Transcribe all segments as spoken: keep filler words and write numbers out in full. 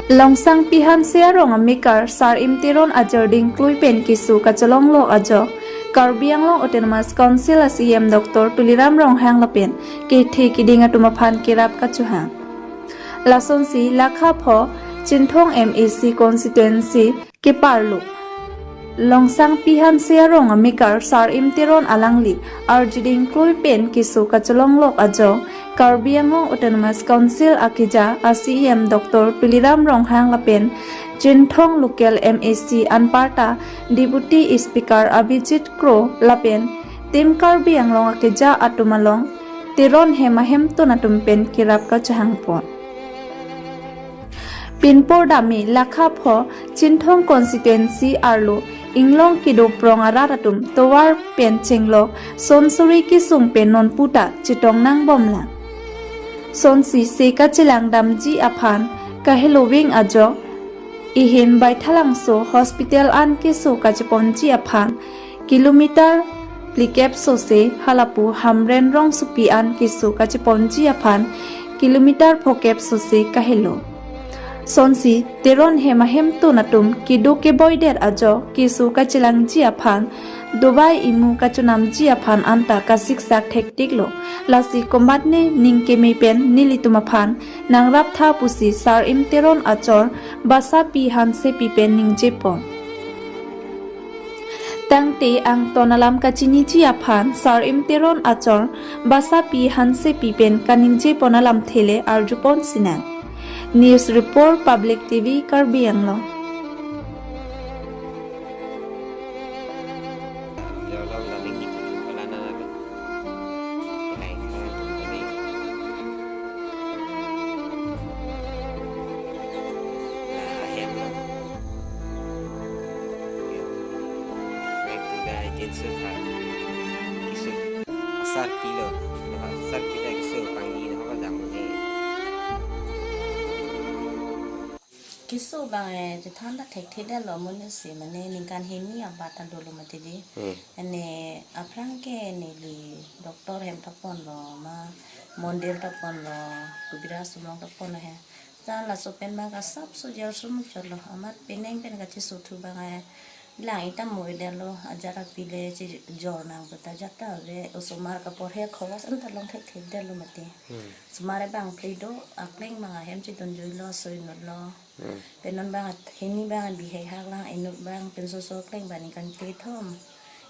Longsangpi Hanse arong amekar Sar-im Teron ajirding klui pen keso kachelonglok ajok Karbi Anglong Autonomous Council a C E M Doctor Tuliram Ronghang lapen kethe keding atum aphan kerap kachohang. Lasonsi lakha pho Chinthong M A C constituency keparlo Longsangpi Hanse arong amekar Sar-im Teron alangli arjiding klui pen keso kachelonglok ajok Karbi Anglong Autonomous Council akeja a C E M Doctor Tuliram Ronghang lapen Chinthong local M A C anparta Deputy Speaker Abhijit Kro lapen Team Karbi Anglong akeja atum along Teron hem ahemtun atum pen kerap kachohangpon. Pinpor dami lakha pho Chinthong constituency arlo inglong kedo prong arat atum tovar pen chenglok son suri kesung pen non puta chetong nangbomlang. Sonsi se kachelang damji aphan kahelo wing ajok ihin Baithalangso hospital an keso kacheponji aphan kilometer phlikep sose halapu Hamren rongsopi an keso kacheponji aphan kilometer phokep sose kahelo. Sonsi Teron hem ahemtun atum kedo keboidet ajok keso kachelangji aphan dovai imu kachonamji aphan anta kasiksak thektiklo. Lasi komatne ning keme pen nelitum aphan nangraptha pusi Sar-im Teron achor Basapi Hansepi pen ningjepon. Tangte angton alam kachiniji aphan Sar-im Teron achor Basapi Hansepi pen kaningjepon alamthe le arjupon sinang. News Report, Public T V, Karbi Anglong. Asar pilo, asar pilo keso pangji no ho dam ne. Keso abang, eh, chethan ta thekthedetlo, amonit si mane ningkan hini abat ta dolo mati di. Hmm. Ene aphrang ke neli doctor hem ta ponlo ma mondir ta ponlo, kubiraj atum along ta ponlo he. Ta laso pen abang kasapso jor sum chotlo. Amat penang pen kachesothu abang, eh, lang-ik ta mo-edetlo, ajat api le chejor nang puta ajat ta ave, osomar kaporhe khoros anta long thekthedetlo mati. Hmm. Osomar abang phli do, akleng abang ahem chedunjuilo, so inutlo. Hmm. Pen non abang hini abang bihek hak lang inut abang, pinso so akleng abang ningkan krethom,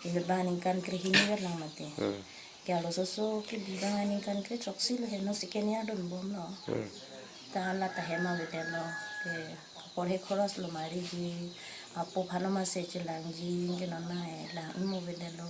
inut abang ningkan krehini vet lang mati. Hmm. Ke alo soso kebi abang ningkan krethrok si lo he, non si keniar dunbomlo. Hmm. Ta la ta hem avedetlo. Ke kaporhe khoros lo mari ji, apo aphan ma se chelangji, ke non abang lang-ik mo avedetlo.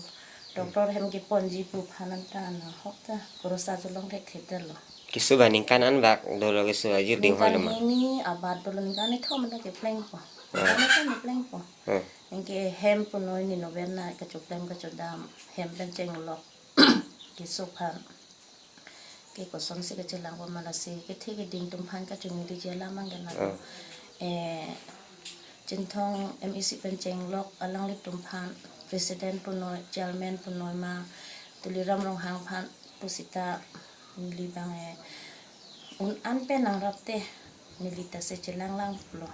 Doctor hem keponji pu aphan anta nahok ta khorosa cholong thekthedetlo. Keso abang ningkan an bak dolo keso ajirding hoi lo ma? Ningkan hini abat dolo, ningkan kethom ta keplengpo. Ah. Ningkan kethom keplengpo. Ah. Anke hem punoi ni nover na kachoplem kachodam, hem pen chenglok keso aphan. Ke kosonsi kachelangpo ma lasi kethe keding atum aphan kachoningri alam abang ke la. Ah. Eh, Chinthong M A C pen chenglok alanglitum aphan, President punoi, Chairman punoi ma, Tuliram Ronghang aphan pusita neli abang, eh, un an pen nangrap te, neli ta se chelang langlo.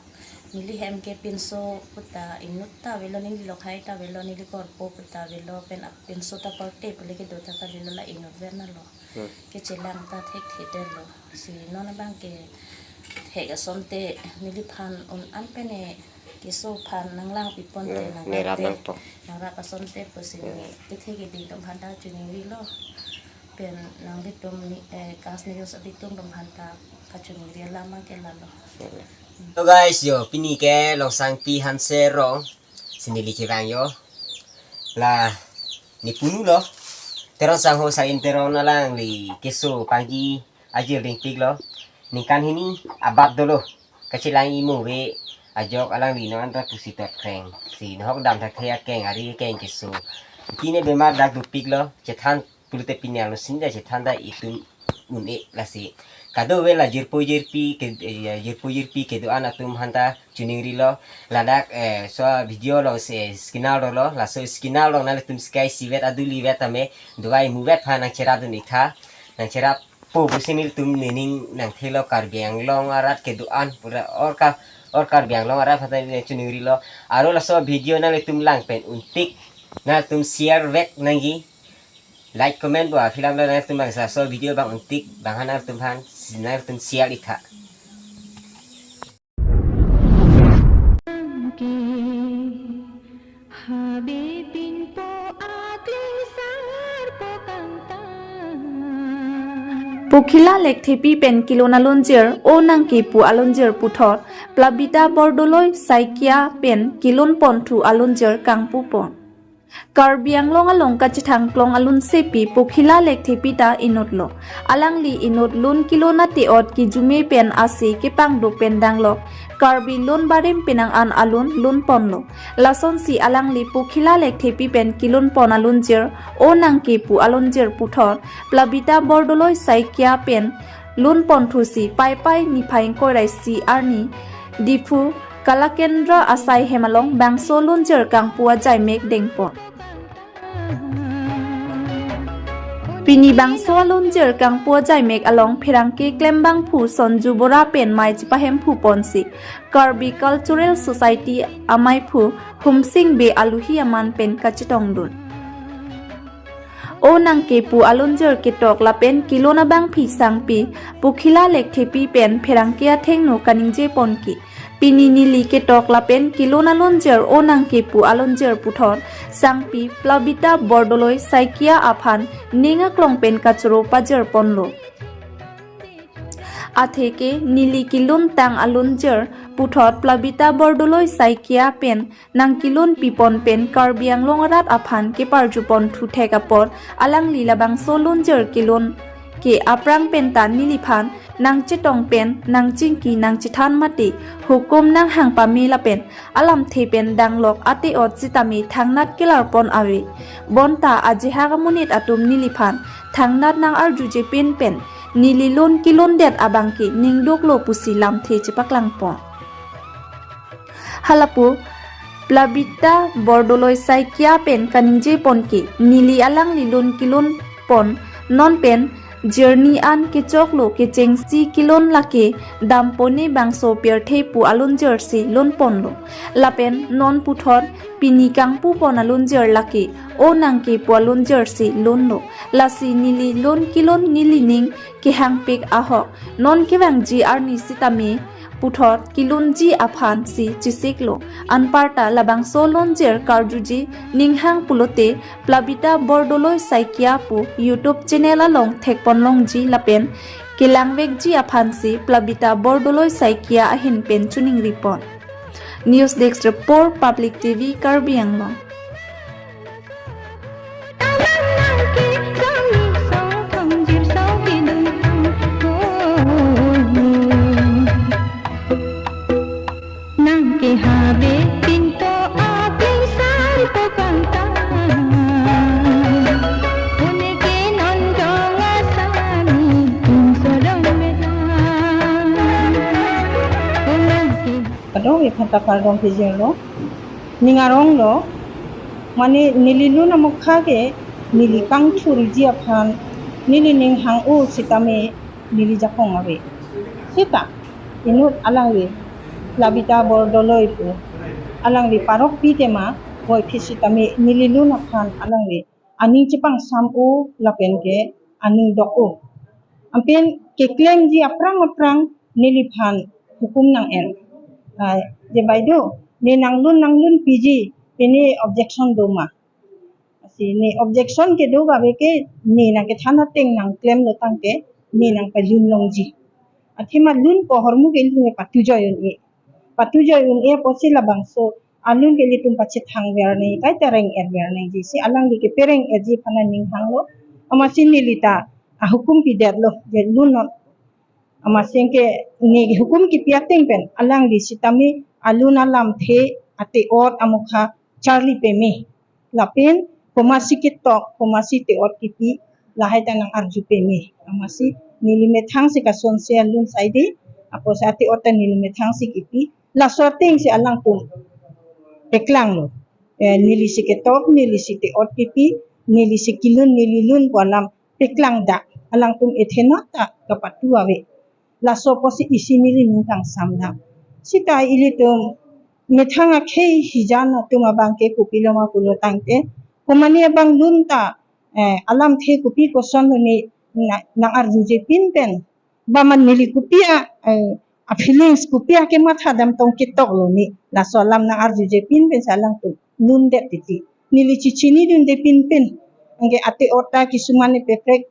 Neli hem ke pinso puta inut ta avelo, neli lokhai ta avelo, neli korpo puta avelo, pen ap pinso ta korte pule kedo ta kalilo, la inut ver na lo. Hmm. Kechelang ta thekthedetlo. Si non abang ke hek asonte neliphan un an pen e keso aphan nanglang pipon te, eh, nang nerap te nangpo. Nangrap asonte pusi, eh, ne kethe keding atum aphan ta choningrilo. Pen nanglitum ni, eh, kas ni yo sabitung atum aphan ta kachoningri alam abang ke lalo. Eh. So guys, yo, pini ke Longsangpi Hanse arong si neli kevang yo. La ne punulo. Teron sangho Sar-im Teron alangli keso pangji ajirding piklo. Ningkan hini abat dolo. Kachelang-ik mo ave ajok alangli non anta pusi tot kreng. Si nahok dam thekthe akeng, ari akeng keso. Kine bemar dak dopiklo, chethan pulote pini arlo si ne chethan ta itum un-e lasi. Kadokave la jirpo jirpi ke, eh, jirpo jirpi kedo-an atum aphan ta choningrilo. Ladak, eh, so video along si scanner dolo, laso scanner along nanglitum sky sivet aduli vet tame, dovai imu vet aphan nangcherap dun-ik tha, nangcherap po pusi nelitum nening nangthelo, Karbi Anglong arat kedo-an pura or ka, or Karbi Anglong arat hata ne chuningri lo. Aro laso video nanglitum lang pen untik, nanglitum share vek nangji. Like, comment bo aphi lam lo, nanglitum bang laso video bang untik bang hana tum han, nanglitum share ik tha. Pokhila Lekthepi pen kelun alunjir O Nangke pu alunjir puthot Plabita Bordoloi Saikia pen kelun ponthu alunjir kangpu pon. Karbi Anglong along kachethang klong alunsepi Pokhila Lekthepi ta inutlo. Alangli inut lun kelun ate-ot kijume pen ase kepangduk pen danglok Karbi lun barim penang an alun lun ponlo. Lasonsi alangli Pokhila Lekthepi pen kelun pon alunjir O Nangke pu alunjir puthot Plabita Bordoloi Saikia pen lun ponthusi Paipai niphai ingkoi ra isi arni Diphu Kalakendra asai hem along bangso lunjir kangpu ajaimek dengpon. Pini bangso alunjir kangpu ajaimek along pherangke klembangphu Sonju Bora pen mei chepahemphu ponsi Karbi Cultural Society amaiphu Humsing Bey aluhi aman pen kachetongdun. O Nangke pu alunjir ketok lapen kelun abangpi sangpi Pokhila Lekthepi pen pherangke athengno kaningje ponke. Pini neli ketok lapen kelun alunjir O Nangke pu alunjir puthot sangpi Plabita Bordoloi Saikia aphan ning aklong pen kachoro pajir ponlo. Atheke neli kelun tang alunjir puthot Plabita Bordoloi Saikia pen nangkelun pipon pen Karbi Anglong arat aphan keparju ponthu thek apot alangli labangso lunjir kelun ke aphrang pen ta neliphan nangchetong pen nangchingki nangchethan mate hukum nanghang pame lapen alamthe pen danglok ate-ot sitame thangnat kelar pon ave. Bonta ajehak amonit atum neliphan thangnat nang-arjuje pin pen neli lun kelun det abangke ningduklo pusi lamthe chepaklang pon. Halapu Plabita Bordoloi Saikia pen kaningje ponke neli alangli lun kelun pon non pen jirni an kechoklo kechengsi kelun lake dampone bangso pirthe pu alunjirsi lun ponlo. Lapen non puthot pini kangpu pon alunjir lake O Nangke pu alunjirsi lunlo. Lasi neli lun kelun neli ning kehangpik ahok non kevangji arni sitame puthot kelunji aphansi chesiklo. Anparta labangso lunjir karjuji ninghang pulote Plabita Bordoloi Saikia pu YouTube channel along thekpon longji lapen kelangvekji aphansi Plabita Bordoloi Saikia ahin pen chuningri pon. News Desk Report, Public T V, Karbi Anglong. Nangke habe pinto apingsar ko kanta. Uneke nondong asani insodong meta. Uneke. Kadokave aphan ta kardom pajirlo. Ning aronglo. Mane neli lun amokha ke neli kangthurji aphan neli ning hang-o sitame neli jakong ave. Seta inut alangli Plabita Bordoloi pu alangli parokpi tema voiphit sitame neli lun aphan alangli aning chepangsam-o lapen ke aning dok-o. Anpen keklengji aphrang aphrang neliphan hukum nang-en. Ah, je bai do, ne nanglun nanglunpiji, pine objection do ma? Lasi ne objection kedo kave ke ne nangkethan ateng nangklemlo tangte ne nangpalun longji. Athema lun ko ahormu ke lun ke patujoi un-e. Patujoi un-e apotsi labangso alun ke ilitum pachethang ver nangji, kaita reng-et ver nangjisi alangli ke pereng-etji aphan aning hanglo. Amatsi neli ta ahukum pidetlo je lunnon. Amatsi ke ne hukum kipi ateng pen alangli sitame alun alamthe ate-ot amokha charli peme. Lapen komatsi ketok, komatsi te-ot kipi, lahai ta nang-arju peme. Amatsi neli methangsi kasonsi alun saide, apotsi ate-ot ta neli methangsi kipi. Laso atengsi alangtum peklanglo. Eh, nelisi ketok, nelisi te-ot kipi, nelisi kelun, neli lun pu alam peklangdak. alangtum ethenot ta kapatu ave. Laso apotsi isi neli ning kangsam dam. Sita ilitum methang akhei hijan atum abang ke kopilo ma pulo tangte, komane abang lun ta, eh, alamthe kopi koson lo ne na-, nang-arjuje pin pen. Ba man neli kopi a, eh, a feelings kopi a kematha dam tong ketok lo ne. Laso alam nang-arjuje pin pen si alangtum lundet titi. Neli chechinidunde pin pen. Anke ate-ot ta kisuman ne peprek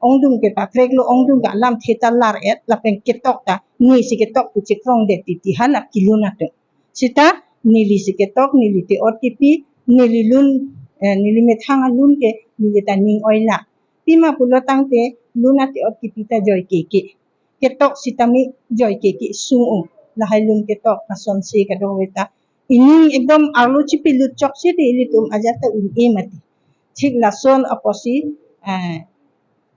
ongdung ke paprek lo, ongdung ke alamthe ta lar-et lapen ketok ta, ne si ketok pu chekrongdet titi hala kelun atum. Sita neli si ketok, neli te-ot kepi, neli lun, eh, neli methang alun ke neli ta ning oilak. Pima pulo tangte lun ate-ot kepi ta joike ke. Ketok sitame joike ke sung-o. Lahai lun ketok asonsi kadokave ta ining ekdom arlo chipilut chok si te ilitum ajat ta un-e mati. Thik lason apotsi, eh,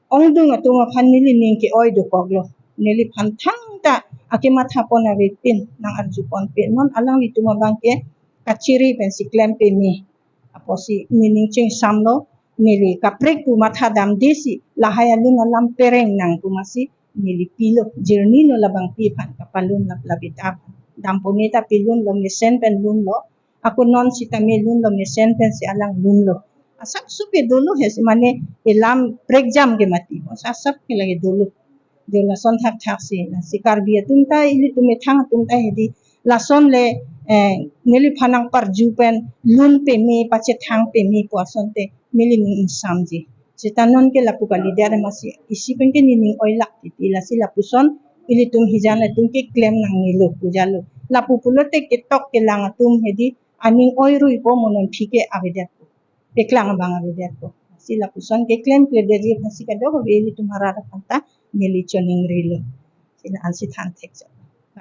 ongdung atum aphan neli ning ke-oi dokok lo. Neliphan thangta akematha pon ave pin, nang-arju pon pin. Non alanglitum abang ke kachiri pensi klem peme. Apotsi nening chingsam lo, neli kaprek pu matha damde si lahai alun alam pereng nang pu masi neli pilo, jirni lo labangpi aphan kapalun lap lapita aphan. Dampone ta pilun lo, mesen pen lun lo. Ako non sitame lun lo, mesen pen si alang lun lo. Asap sup ke dolo he si mane elam prekjam ke mati. Asap ke lagi dolo. Jo lason thakthak si, si Karbi atum ta, ilitum methang atum ta hedi lason le, eh, neliphan nangparju pen lun peme, pachethang peme pu asonte neli ning ingsamji. Sita non ke lapu kalidet masi isi pen ke nening oilak titi, lasi lapuson ilitum hijan atum ke klem nangnelo, pujalo. Lapu pulote ketok kelang atum hedi aning oirui po, mo non aphi ke avedetpo, peklang abang avedetpo. Si lapuson ke klemkledetji aphansi kadokave ilitum arat aphan ta neli choningrilo. Si la-ansi than thek chok.